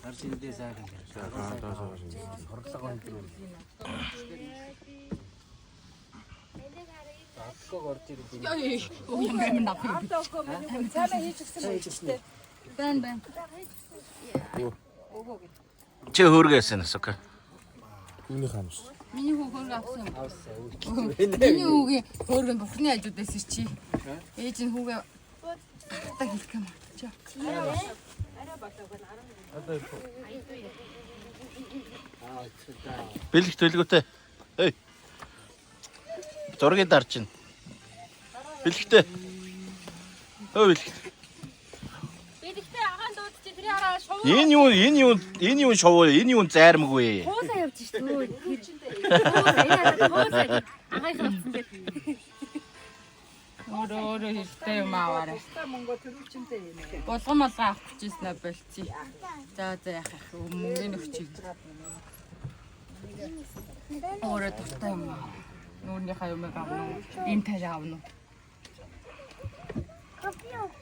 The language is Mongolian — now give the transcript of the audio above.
Гарч индээ сайхан. Хорлого энэ төр. Адгог орж ирэх юм. Яй, ямар юм нав. Цаанаа хийж өгсөн байх. Бэн бэн. Чи хөөргөөсөн окей. Үүнийх амс. Миний хүү хөөргө авсан юм. Авсан. Миний хүүгийн хөөргө нь бурхны хажууд байсан чи. Ээж нь хүүгээ гартаа хэлэх юм аа. Бэлэг төлгөөтэй. Эй. Зургийг дарж чинь. Бэлэгтэй. Өө, бэлэгтэй. Бэлэгтэй агаан дууд чи тэрийг хараа шувуу. Энэ юу, энэ юу, энэ юу шувуу, энэ юу зайрмаг вэ? Хуулаа явж штэ. Өө тэр. Хуулаа агаах утсан дээр. Өөрөө өөрөө хэрэгтэй юм аваарай. Булган молгон авах гэжсэн аа болцъё. За за, яах яах мөнгөний өгчийг. Өөрөө дуртай юм аа. Нүүрнийхээ юмыг авна уу? Ийм тариа авна уу?